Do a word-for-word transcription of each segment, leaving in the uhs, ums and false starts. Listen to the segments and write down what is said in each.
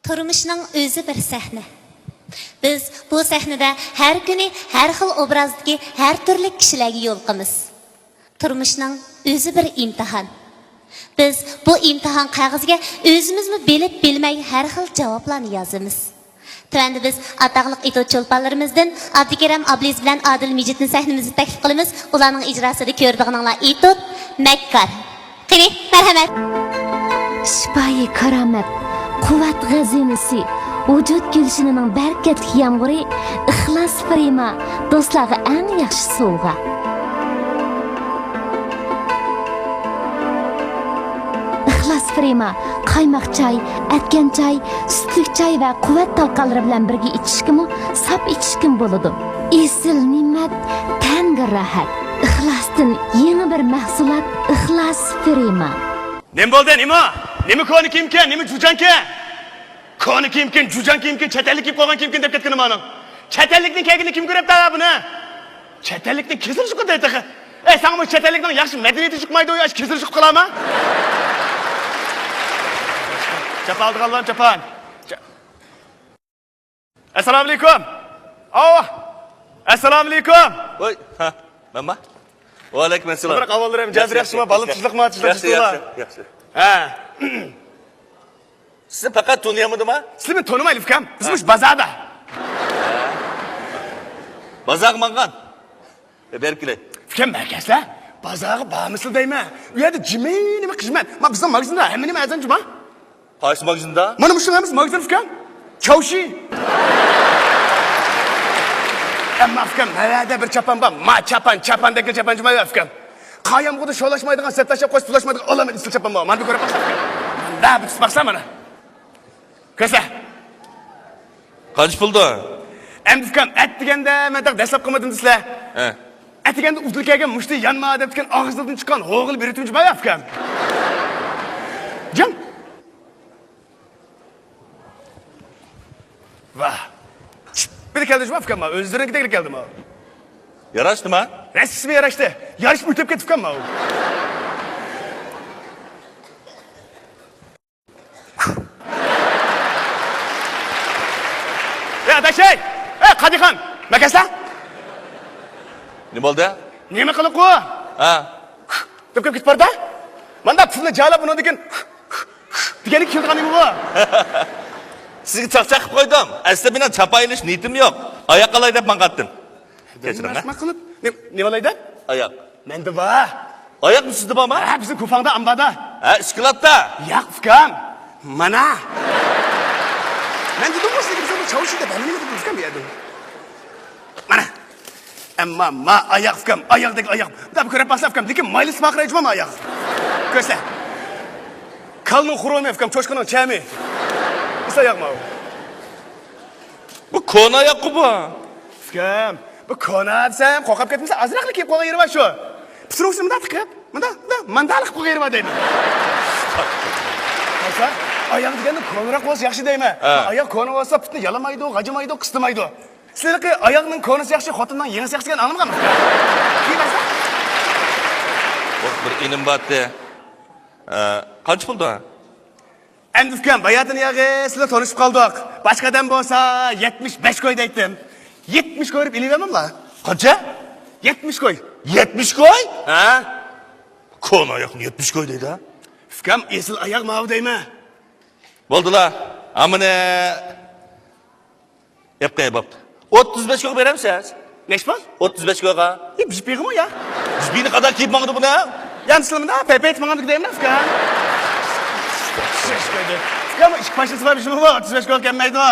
تۇرمۇشنىڭ ئۆزى بىر سەھنە. بىز بۇ سەھنىدە ھەر كۈنى ھەر خىل ئوبرازدىكى ھەر تۈرلۈك كىشىلەرگە يولۇقىمىز. تۇرمۇشنىڭ ئۆزى بىر ئىمتىھان. بىز بۇ ئىمتىھان قەغىزىگە ئۆزىمىزمۇ بىلىپ بىلمەي ھەر خىل جاۋابلارنى يازىمىز. تۆۋەندە بىز ئاتاقلىق ئېتوت چولپانلىرىمىزدىن ئابدۇكېرەم ئابلىز بىلەن ئادىل مىجىتنى سەھنىمىزگە تەكلىپ قىلىمىز. ئۇلارنىڭ ئىجراسىدا كۆرىدىغىنىڭلار ئېتوت، مەككار. قېنى، مەرھەمەت. شىپايى كارامەت، قۇۋۋەت خەزىنىسى، ۋۇجۇد گۈلشىنىنىڭ بەرىكەتلىك يامغۇرى، ئىخلاس فرىما، دوستلارغا ئەڭ ياخشى سوۋغا. ئىخلاس فرىما، قايماق چاي، ئەتكەن چاي، سۈتلۈك چاي ۋە قۇۋۋەت تالقانلىرى بىلەن بىرگە ئىچىشكىمۇ، ساپ ئىچىشكىمۇ بولىدۇ. ئېسىل نېمەت، تەنگە راھەت. ئىخلاستىن يېڭى بىر مەھسۇلات، ئىخلاس فرىما. نېمە بولدى، نېمە؟ نېمە كونا كىيىمكەن، نېمە جۇجانكەن؟ كونا كىيىمكەن، جۇجان كىيىمكەن، چەت ئەللىك كىيىپ قويغان كىيىمكەن دەپ كەتكىنى مانىڭ. چەت ئەللىكنىڭ كەلگىنىنى كىم كۆرۈپتۇ بۇنى؟ چەت ئەللىكنىڭ كېسىلى چىقىدۇ تېخى. ئەي، ساڭا بۇ چەت ئەللىكنىڭ ياخشى مەدەنىيىتى چىقمايدۇ، ياش كېسىلى چىقىپ قالامۇ؟ چاپان ئالىدىغانلار چاپان. ئەسسالامۇئەلەيكۇم. ئاۋۇ. ئەسسالامۇئەلەيكۇم. ۋاي، ھە، مەنما؟ ۋەئەلەيكۇم ئەسسالام. بىر ئەھۋاللىرىم، جەزىر ياخشىمۇ؟ بالىلىق، تىنچلىقمۇ؟ تىنچلىق، ياخشى، تۇتۇڭلار. ياخشى، ياخشى. ھە. سىزنى پەقەت تونۇيالمىدىم ھە. سىلى مەن تونۇمايلى ئۇكام. بىز ھە. مۇشۇ بازاردا. بازارغا ماڭغان. ئە، بېرىپ كېلەي. ئۇكام، مەن كەلسە بازارغا بارمىسىلا دەيمەن. ئۇ يەردە جىمى نېمە خىزمەت. ما بىزنىڭ ماگىزىندا ھەممە نېمە ئەرزان جۇما. قايسى ماگىزىندا؟ مانا مۇشۇ ھەممىسى ماگىزىن ئۇكام. چاۋشى. ئەمما ئۇكام، مەۋەدە بىر چاپان بار. ما چاپان، چاپان دەككە چاپان جۇما ئۇكام. قايامغۇدا شولاشمايدىغان، سەتتاشلاپ قويسا پۇلاشمايدىغان ئالامەت ئېسىل چاپان بار. مانا بىر كۆرۈپ باقسا ئۇكام. مانا بىر تۇتۇپ باقسا مانا. كۆرسە. قانچە پۇلدۇ؟ ئەمدى ئۇكام، ئەتىگەندە مەن تېخى دەسلەپ قىلمىدىم دېسىلە. ھە. ئەتىگەندە ئۇدۇل كەلگەن مۇشتى يانما دەپتىكەن ئاغزىدىن چىققان ھوغىل بىر تۇنجى بايا ئۇكام. جان. ۋاھ. بىر كەلدى جۇما ئۇكام، ئۆزلىرىنىڭكىدەك كەلدىما؟ ياراشتىما؟ رەسمىي ياراشتى. يارىشىپ ئۆتۈپ كەتتى ئۇكام. يا ئاداش، ئەي! ئەي، قادىخان! مەكەسلە! نېمە بولدى؟ نېمە قىلىقۇ؟ ھە. دەپ كېتىپ باردا. ماندا پۇلنى جالاپ ئۇنىڭدىن كېيىن دېگەنگە كېلىدىغان نېمە بۇ؟ سىزگە چاقچاق قىلىپ قويدۇم. ئەسلى مېنىڭ چاپايلىش نىيىتىم يوق. ئاياق ئالاي دەپ ماڭغانتىم. كەچۈرۈڭ، ھە؟ نېمە قىلىپ؟ نېمە ئالاي دەپ؟ ئاياق. مەندە بار. ئاياق سىزدە بارمۇ؟ ھە، بىزنىڭ كۇفاڭدا، ئامباردا. ھە، ئىسكىلاتتا؟ ياق، ئۇكام. مانا. مەن دېدىمغۇ سىزگە، بىزنىڭ چاۋشى دەپ ھەممىنى دېدىم ئۇكام بۇ يەردە. مانا. ئەمما ما ئاياق ئۇكام، ئاياق دېگەن ئاياق. دەپ كۆرۈپ باقسا ئۇكام، لېكىن مايلىسى پارقىرايدۇ ما ئاياق. كۆرسە. كالنىڭ خۇرۇمى ئۇكام، چوشقىنىڭ چەمى. ئىسا ئاياق ماۋۇ. بۇ كونا ئاياققۇ بۇ. ئۇكام، بۇ كونا دېسەم، قورقۇپ كەتمىسە، ئازراقلا كىيىپ قويغان يېرى بار شۇ. پىتروسنى مۇنداق تىقىپ، مۇنداق، مۇنداق، مانداق قىلىپ قويغان يېرى بار دەيمەن. قارىسا، ئاياق دېگەندە كونىراق بولسا ياخشى دەيمەن. ھە. ئاياق كونا بولسا پۇتنى يالىمايدۇ، غاجىمايدۇ، قىستىمايدۇ. سىلىقى ئاياغنىڭ كونىسى ياخشى، خوتۇننىڭ يېڭىسى ياخشى دېگەن ئاڭلىمىغانمۇ؟ كىيمەسە. بۇ بىر ئىنىم بارتى. ئە، قانچە پۇلدۇ؟ ئەمدى ئۇكام، باياتىن ياغى سىلەر تونۇشۇپ قالدۇق. باشقا ئادەم بولسا يەتمىش بەش كوي دەيتتىم. يەتمىش كوي دەپ ئېلىۋەرمەملا. قانچە؟ يەتمىش كوي. يەتمىش كوي؟ ھە. كونا ئاياقنى يەتمىش كوي دەيدۇ. ئۇكام، ئېسىل ئاياق ماۋۇ دەيمەن. بولدىلا. ئامىنە. ئەپ قوياي، بوپتۇ. ئوتتۇز بەش كويغا بېرەمسىز؟ نەچچە پۇل؟ ئوتتۇز بەش كويغا. ئى، بىر پىغىمۇ يا؟ بىر پىنى قانداق كىيىپ ماڭىدۇ بۇنى؟ يا، سىلە مۇنداق پەيپەيتىپ ماڭامدۇ دەيمەن ئۇكام. ئۇكام، ئىككى پاشنىسى بار، بىر شۇمۇ بار، ئوتتۇز بەش كويغا كەلمەيدۇ.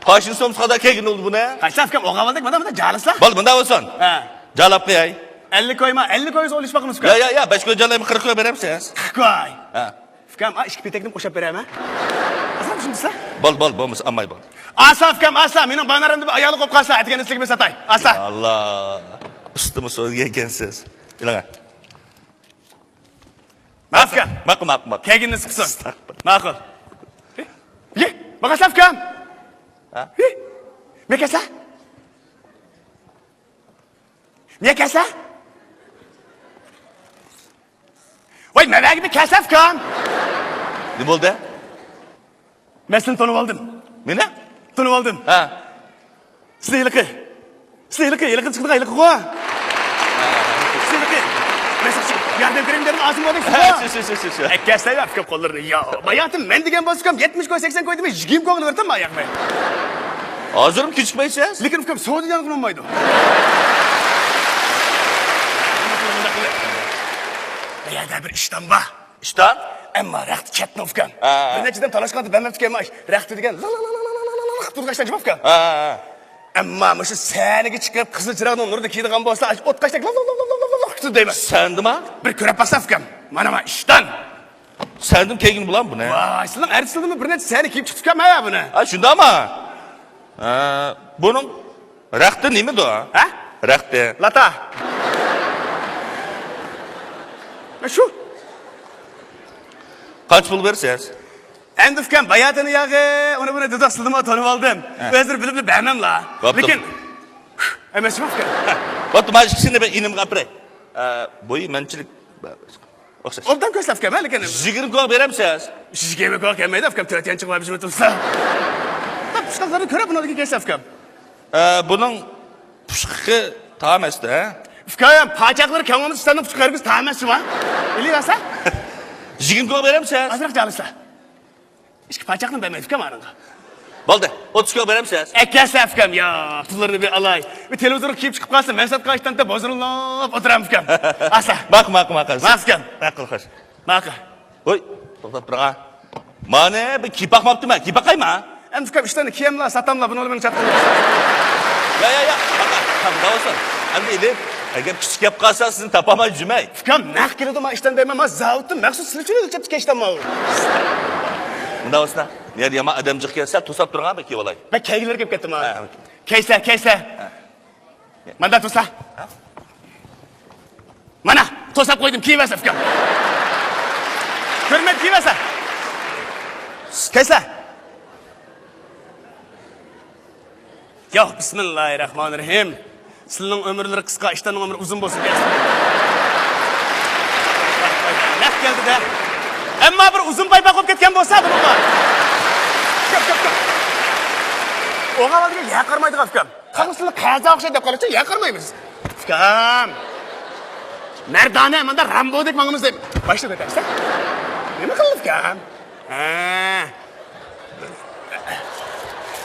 پاشنىسى بولمىسا قانداق كىيگىنى بولدى بۇنى؟ قايسى ئۇكام، ئوغا بالدەك مانا، مانا جالىسىلا. بول، مۇنداق بولسۇن. ھە. جالاپ قوياي. ئەللىك كويما؟ ئەللىك كويسا ئويلىشىپ باقىمىز ئۇكام. يا، يا، يا، بەش كوي جالايمەن، قىرىق كوي بېرەمسىز؟ قىرىق كوي. ھە. ئۇكام، ئا، ئىككى پېتەكنى قوشاپ بېرەمەن. ئاسان چۈشىنىسىلەر؟ بول، بول، بولمىسا ئالماي بول. ئاسا ئۇكام، ئاسا، مېنىڭ بانارىمدا بىر ئايالى قوپ قالسا، ئەتىگەندە سىلىگە بىر ساتاي. ئاسا. ئاللا. ئۇستىمۇ سۆزگە ئىكەنسىز. ئېلىڭە. ماقۇل ئۇكام. ماقۇل، ماقۇل، ماقۇل. كەلگىنىڭىز قىلسۇن. ئەستەغپۇرۇللا. ماقۇل. يە، ماقاسلا ئۇكام. ھە؟ يە. مەكەسلا. نېمە كەلسە؟ ۋاي، مەۋەگە بىر كەلسە ئۇكام. نېمە بولدى؟ مەن سىلىنى تونۇۋالدىم. مېنى؟ تونۇۋالدىم. ھە. سىلى ھېلىقى. سىلى ھېلىقى، ھېلىقى چىقىدىغان ھېلىقىغۇ. سىلى ھېلىقى. مەن سىزگە ياردەم بېرەي دېدىم، ئاسىم بولدى. ھە، شۇ، شۇ، شۇ، شۇ، شۇ. ئەكەلسەيلا ئۇكام قوللىرىنى. يا، باياتىم مەن دېگەن بولسا ئۇكام يەتمىش كوي، سەكسەن كوي دېمەي، يىگىرمە كويغا بېرىتەم ما ياقماي. ھازىرمۇ كېچىكمەيسىز. لېكىن ئۇكام سودا جانغا ئۇنىمايدۇ. بۇ يەردە بىر ئىشتان بار. ئىشتان؟ ئەمما رەختە چەتنى ئۇكام. ھە. بىر نەچچە دەم تالاشقاندا بەرمەپتىكەنما، رەختە دېگەن لىق لىق لىق لىق لىق لىق لىق لىق تۇرغاچ جاۋاب ئۇكام. ھە، ھە، ھە. ئەمما مۇشۇ سەنىگە چىقىپ قىزىل چىراغنىڭ نۇرىدا كىيىدىغان بولسا، ئوتقاشتەك لىق لىق لىق لىق لىق لىق لىق دەيمەن. سەندىما؟ بىر كۆرۈپ باقسا ئۇكام. مانا ما ئىشتان. سەندىم كەيگىنى بۇلام بۇنى. ۋاي، سىلىڭ ئەرتىسىدىمۇ بىر نەچچە سەنە كىيىپ چىقتى ئۇكام ھە بۇنى. ھە، شۇنداقما؟ ھە، بۇنىڭ رەختى نېمىدۇ؟ ھە؟ رەختى. لاتا. شۇ. قانچە پۇل بېرىسىز؟ ئەمدى ئۇكام، باياتىنى ياغى، ئۇنى بۇنى دېدۇق، سىلىمۇ تونۇۋالدىم. ھە. ئۆزلىرى بىلىپلا بەرمەملا. بوپتۇ. لېكىن، ئەمەسمۇ ئۇكام. بوپتۇ، مانا ئىككىسىنى مەن ئىنىمغا ئاپىرەي. ئە، بويى مەنچىلىك. ئوخشاش. ئوبدان كۆرسەپ ئۇكام، لېكىن. يىگىرمە كوي بېرەمسىز؟ يىگىرمە كوي كەلمەيدۇ ئۇكام، تۆت يانچۇق بار بىزمۇ تۇرسا. قىشلىقلارنى كۆرۈپ بۇنىڭدىكى كەلسەپ ئۇكام. ئە، بۇنىڭ پۇشقىقى تام ئەستە، ھە؟ ئۇكام، پاچاقلىرى كەڭ بولمىسا، ئىشتاننىڭ پۇشقىقى ھەرگىز تام ئەمەس شۇڭا. ئېلىۋەرسە. يىگىرمە كوي بېرەمسىز؟ ئازراق جالىسا. ئىككى پاچاقنى بەرمەيدۇ ئۇكام ئانىڭغا. بولدى، ئوتتۇز كوي بېرەمسىز؟ ئەكەلسە ئۇكام، يا، پۇللىرىنى بىر ئالاي. بىر تېلېۋىزورغا كىيىپ چىقىپ قالسا، مەن ساتقان ئىشتاندا بوزۇرۇلۇپ ئولتۇرام ئۇكام. ئاسا. ماقۇل، ماقۇل، ماقۇل. ماقۇل ئۇكام. ماقۇل، خوش. ماقۇل. ھوي، توختاپ تۇرغا. مانا بىر كىيىپ باقماپتىمەن، كىيىپ باقايما؟ ئەمدى ئۇكام ئىشتاننى كىيەملا، ساتاملا، بۇنى بىلەن چاتقىلى. يا، يا، يا. ماقۇل. تامدا بولسۇن. ئەمدى ئىلىپ، ئەگەر كىچىك گەپ قالسا، سىزنى تاپالماي جۈمەي. ئۇكام، نەق كېلىدۇ، ما ئىشتان دەيمەن، ما زاۋۇتتىن مەخسۇس سىلى ئۈچۈن ئېلىپ چىقىپتۇ ئىشتان ماۋۇ. مۇنداق بولسا، نېرى يامان ئادەم جىق كەلسە، توساپ تۇرغان بىر كىيىۋالاي. بەك كەيگىلىرى كەپ كەتتى ما. ھە. كەيسە، كەيسە. ھە. مانداق توسا. ھە؟ مانا، توساپ قويدۇم، كىيىۋەرسە ئۇكام. كۆرمەيدۇ، كىيىۋەرسە. كەيسە. ياق، بىسمىللاھىررەھمانىر رەھىم. سىلىنىڭ ئۆمۈرلىرى قىسقا، ئىشتاننىڭ ئۆمرى ئۇزۇن بولسۇن. نەق كەلدى-دە. ئەمما بىر ئۇزۇن پايپاق بولۇپ كەتكەن بولسا بۇنىڭغا. كۆپ، كۆپ، كۆپ. ئوغا بالىگە يەر قارىمايدىغان ئۇكام. قاغىسىنى قەزا ئوخشايدۇ دەپ قارىسا يەر قارىمايمىز. ئۇكام. مەردانە، ماندا رامبودەك ماڭىمىز دەپ باشلاپ كەتەرسە. نېمە قىلدى ئۇكام؟ ھە.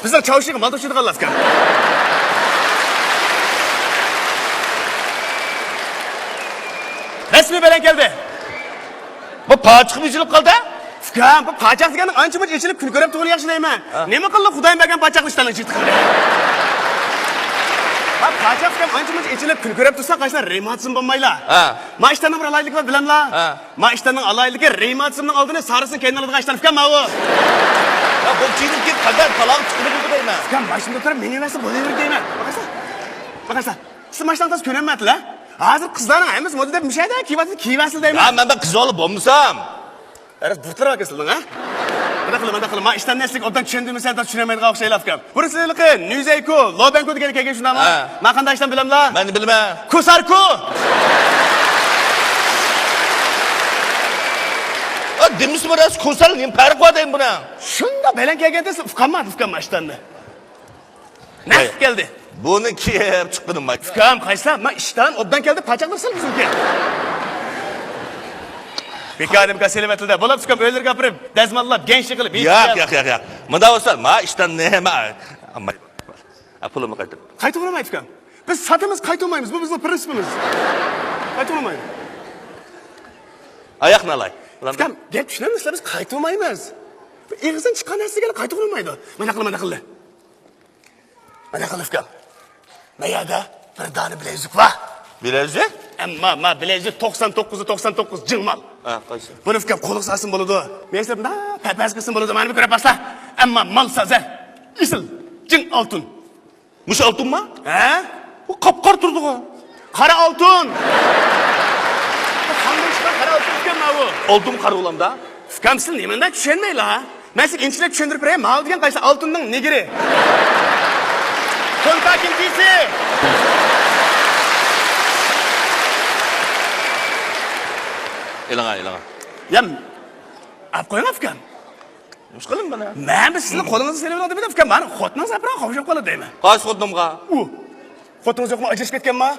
بىزنىڭ چاۋشيەنگە مال توشۇيدىغانلار ئىكەن. رەسمىي بەلەن كەلدى. بۇ پاچىقىم ئېچىلىپ قالدى. ئۇكام، بۇ پاچاق دېگەننىڭ ئانچە-مۇنچە ئېچىلىپ كۈن كۆرۈپ تۇرغىنى ياخشى دەيمەن. ھە. نېمە قىلدى خۇدايىم بەرگەن پاچاقنى ئىشتاننىڭ ئىچىگە تىقىپ. ھە، پاچاق ئۇكام ئانچە-مۇنچە ئېچىلىپ كۈن كۆرۈپ تۇرسا قاچان رېماتىزم بولمايلا. ھە. ما ئىشتاننىڭ بىر ئالاھىدىلىكى بار بىلەملا؟ ھە. ما ئىشتاننىڭ ئالاھىدىلىكى رېماتىزمنىڭ ئالدىنى سارىسىنى كەينىڭ ئالىدىغان ئىشتان ئۇكام ماۋۇ. يا، بۇ كېيىنكى قەدەر تالاغا چىقىدۇ دەيمەن. ئۇكام، ماشىنىدا تۇرۇپ مېڭىۋەرسە بولۇۋېرىدۇ دەيمەن. باقارسا، باقارسا، سىز ماشىنىڭىز كۆرۈنمەيتتىلا. ھازىر قىزلارنىڭ ھەممىسى مودا دەپ مۇشەدە كىيىۋاتىدۇ، كىيىۋەرسىلە دەيمەن. يا، مەن بىر قىز بالا بولمىسام. ئەرەس بۇرتىراق كېسىلدىڭ ھە؟ مۇنداق قىلىڭ، مۇنداق قىلىڭ، ما ئىشتان نەسلىگە ئوبدان چۈشەندۈرمىسەم، تاس چۈشىنەلمەيدىغان ئوخشايلا ئۇكام. بۇرۇنسى ھېلىقى نۈزەيكو، لوبەنكو دېگەن كەلگەن شۇنداقمۇ؟ ھە. ما قانداق ئىشتان بىلەملا؟ مەن بىلىمەن. كوساركو! ئا، دېمىسىمۇ راست، كوسار نېمە پەرقى بار دەيمەن بۇنىڭ؟ شۇنداق بەلەن كەلگەندە سىز ئۇقالمادىڭىز ئۇكام ما ئىشتاننى. نەق كەلدى. بۇنى كىيىپ چىققىنىم مايكا. ئۇكام، قايسا؟ ما ئىشتان ئوبدان كەلدى، پاچاقلىرى سەل ئۇزۇنكەن. بىكار دېمىكار سېلىۋەتىلدى. بولۇپتۇ ئۇكام، ئۆيلىرىگە ئاپىرىپ، دەزماللاپ، گەنشى قىلىپ، ياق، ياق، ياق، ياق. مۇنداق بولسا، ما ئىشتان نېمە؟ ھە، پۇلۇمنى قايتۇر. قايتۇرمايدۇ ئۇكام. بىز ساتىمىز، قايتۇرمايمىز. بۇ بىزنىڭ پرىنسىپىمىز. قايتۇرمايمىز. ئاياقنى ئالاي. ئۇكام، گەپ چۈشىنەمسىلەر؟ بىز قايتۇرمايمىز. بۇ ئېغىزدىن چىققان نەرسىگە قايتۇرمايدۇ. مانا قىل، مانا قىل. مانا قىل ئۇكام. ما يەردە بىر دانە بىلەزۈك بار. بىلەزۈك؟ ئەمما ما بىلەزۈك توقسان توققۇز توقسان توققۇز جىڭ مال. ھە، قايسى؟ بۇنى ئۇكام قولىغا سالسىمۇ بولىدۇ. مېنىڭ مۇنداق پەپەس قىلسىمۇ بولىدۇ. مانا بىر كۆرۈپ باقسا. ئەمما مال سازە. ئېسىل. جىڭ ئالتۇن. مۇشۇ ئالتۇنما؟ ھە؟ بۇ قاپقارا تۇرىدىغۇ. قارا ئالتۇن. بۇ خاندىن چىققان قارا ئالتۇن ئىكەن ماۋۇ. ئالتۇن قارا بولامدا؟ ئۇكام، سىز نېمانداق چۈشەنمەيلا؟ مەن سىزگە ئىنچىكىلەپ چۈشەندۈرۈپ بېرەي. ماۋۇ دېگەن قايسى؟ ئالتۇننىڭ نېگىرى. تونكا كىمچىسى. ئېلىڭا، ئېلىڭا. يا، ئاپ قويۇڭ ئۇكام. نېمە قىلىڭ مانا؟ مەن بىز سىزنى قولىڭىزغا سېلىۋالدى دەپ ئۇكام، مانا خوتۇنىڭىز ئەپرا قوشۇپ قالىدۇ دەيمەن. قايسى خوتۇنۇمغا؟ ئۇ. خوتۇنىڭىز يوقمۇ، ئاجرىشىپ كەتكەنما؟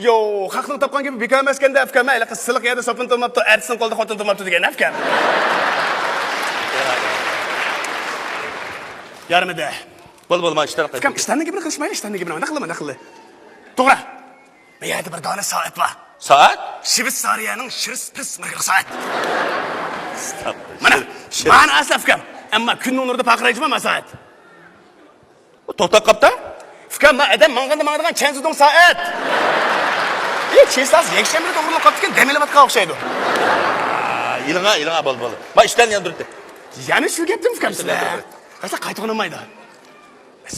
يو، خەقنىڭ تاپقان گېپى بىكار ئەمەسكەندە ئۇكام، ھېلىقى سىلىق يەردە سوپۇن تۇرماپتۇ، ئەتىسىنىڭ قولىدا خوتۇن تۇرماپتۇ دېگەن ئۇكام. يارىمىدى. بول، بول، ما ئىشتان قايت. ئۇكام، ئىشتاننىڭ گېپىنى قىلىشمايلى، ئىشتاننىڭ گېپىنى ئۇنداق قىلما، ئۇنداق قىلما. توغرا. بۇ يەردە بىر دانە سائەت بار. سائەت؟ شىۋېتسارىيەنىڭ شىرس پىس ماركىلىق سائەت. مانا، مانا ئەسلى ئۇكام. ئەمما كۈننىڭ نۇرىدا پارقىرايدۇ ما سائەت. ئۇ توختاپ قاپتا؟ ئۇكام، ما ئادەم ماڭغاندا ماڭىدىغان چيەنزىدۇڭ سائەت. ئى، چېسلاس يەكشەنبىنى توغرىلاپ قاپتىكەن، دەم ئېلىۋاتقان ئوخشايدۇ. ئېلىڭا، ئېلىڭا، بول، بول. ما ئىشتان ياندۇرتتى. يەنە شۇ گەپتىمۇ ئۇكام سىلەر؟ قارىسا قايتا ئۇنىمايدۇ.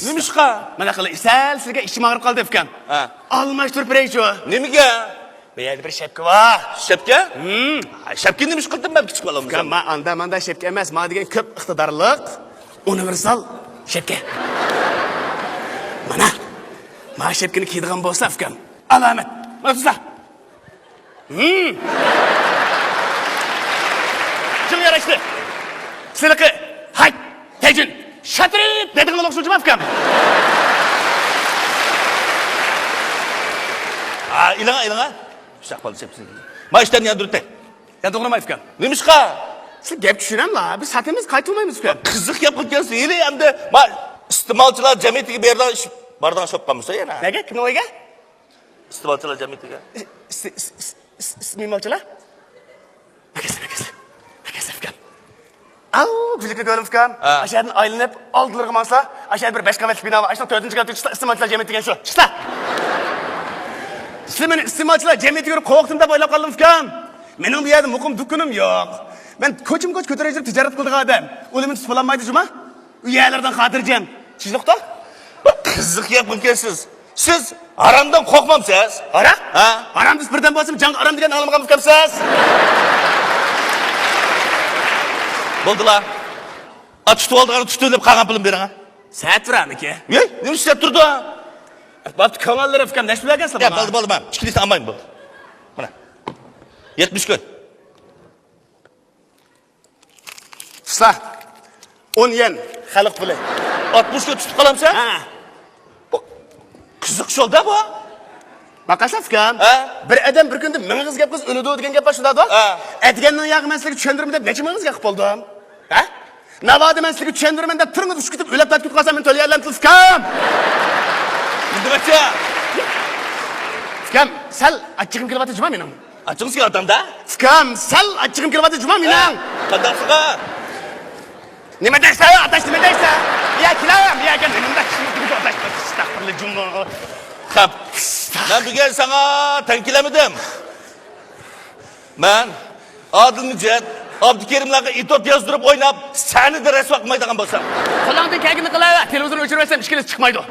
نېمىشقا؟ مانا قىلى، سەل سىزگە ئىچىم ئاغرىپ قالدى ئۇكام. ھە. ئالماشتۇرۇپ بېرەيچۇ؟ نېمىگە؟ بۇ يەردە بىر شەپكە بار. شەپكە؟ ھىم. ھە، شەپكە نېمە ئىش قىلدىم مەن كىچىك بالام؟ ئۇكام، ما ئاندا ماندا شەپكە ئەمەس، ما دېگەن كۆپ ئىقتىدارلىق ئۇنىۋېرسال شەپكە. مانا، ما شەپكىنى كىيىدىغان بولسا ئۇكام، ئالامەت. مانا تۇتسا. ھىم. جىڭ ياراشتى. سىلىقى، ھاي، تەجۈن، شاتىرىپ دەيدىغان ئوخشىمىدىما ئۇكام؟ ئا، ئېلىڭا، ئېلىڭا. ئۇششاق بالىسى. ما ئىشتان ياندۇرتتى. يا توغرىماي ئۇكام. نېمىشقا؟ سىز گەپ چۈشۈرەملا، بىز ساتىمىز، قايتۇرمايمىز ئۇكام. قىزىق گەپ قىلىپ كەلسە، ھېلى ئەمدى ما ئىستېمالچىلار جەمئىيىتىگە بېرىدىغان ئىش بارىدىغان بولۇپ قالمىسا يەنە. نەگە؟ كىمنىڭ ئۆيىگە؟ ئىستېمالچىلار جەمئىيىتىگە. ئىس-، ئىس-، ئىس-، ئىس-، ئىس-، ئىستېمالچىلار؟ ئاكاس، ئاكاس، ئاكاس ئۇكام. ئاۋۇ گۈللۈكنى كۆردۈم ئۇكام. ھە. ئاشۇ يەردىن ئايلىنىپ ئالدىلىرىغا ماڭسا، ئاشۇ يەردە بىر بەش قەۋەتلىك بىنا بار. ئاشۇنىڭ تۆتىنچى قەۋىتىگە چىقسا ئىستېمالچىلار جەمئىيىتى دېگەن شۇ. چىقسا. سىلەر مېنى ئىستېمالچىلار جەمئىيىتىگە كۆرۈپ قورقتۇم دەپ ئويلاپ قالدىم ئۇكام. مېنىڭ بۇ يەردە مۇقىم دۇكىنىم يوق. مەن كوچىمۇ كوچا كۆتۈرەك يۈرۈپ تىجارەت قىلىدىغان ئادەم. ئۇلار مېنى تۇتۇپ بولالمايدۇ جۇما. ئۇ يەرلەردىن خاتىرجەم. چۈشىنىقتۇ؟ بىر قىزىق گەپ قىلىپ كەلسىز. سىز ھارامدىن قورقمامسىز؟ ھارام؟ ھە؟ ھارام دېسە بىردەم بولسىمۇ جەڭ ھارام دېگەن ئاڭلىمىغان ئىكەنسىز. بولدىلا. ئا، تۇتۇۋالدىغان تۇتۇۋېلىپ قالغان پۇلۇم بېرىڭ. سەت تۇرامىكى؟ ۋەي، نېمە سەت تۇرىدۇ؟ بوپتۇ، كۆڭۈللىرى ئۇكام، نەشە بىلەن كەلسىلە. يا، بولدى، بولدى، مانا ئىككىلىسىنى ئالمايمەن، بولدى. مانا. يەتمىش كۈن. تۇتسا، ئون يەن، خەلق پۇلى. ئاتمىش كۈن تۇتۇپ قالامسەن؟ ھە. بۇ قىزىق شولدا بۇ. باقاسا ئۇكام. ھە؟ بىر ئادەم بىر كۈندە مىڭ ئېغىز گەپ قىلسا ئۆلىدۇ دېگەن گەپ بار شۇنداق دۇ؟ ھە. ئەتىگەننىڭ ياغى مەن سىلەرگە چۈشەندۈرىمەن دەپ نەچچە مىڭ ئېغىز گەپ قىلىپ بولدۇم؟ ھە؟ ناۋادا مەن سىلەرگە چۈشەندۈرىمەن دەپ تۈرمىدە ئۇچۇپ كېتىپ ئۆلۈپ كەتكۈزۈپ قالسام مېنى تۆلىيەلەمسىز ئۇكام؟ ئۇكام، سەل ئاچچىقىم كېلىۋاتىدۇ جۇما مېنىڭ. ئاچچىقىڭىز كېلىۋاتامدا؟ ئۇكام، سەل ئاچچىقىم كېلىۋاتىدۇ جۇما مېنىڭ. قانداقسىغا؟ نېمە دەيسەن، ئاداش، نېمە دەيسەن؟ يا كېلەم، يا كەل، نېمە دەيسەن، ئاداش، ئەستەغپۇرۇللا جۇمۇ. خەپ. مەن بۈگۈن ساڭا تەڭ كېلەلمىدىم. مەن ئادىل مىجىت، ئابدۇكېرىملارغا ئېتوت يازدۇرۇپ ئويناپ، سەھنىدە رەسۋا قىلمايدىغان بولسام. قولۇڭدىن كەلگىنىنى قىلىۋەر، تېلېۋىزورنى ئۆچۈرۈۋەتسەم ئىككىلىسى چىقمايدۇ.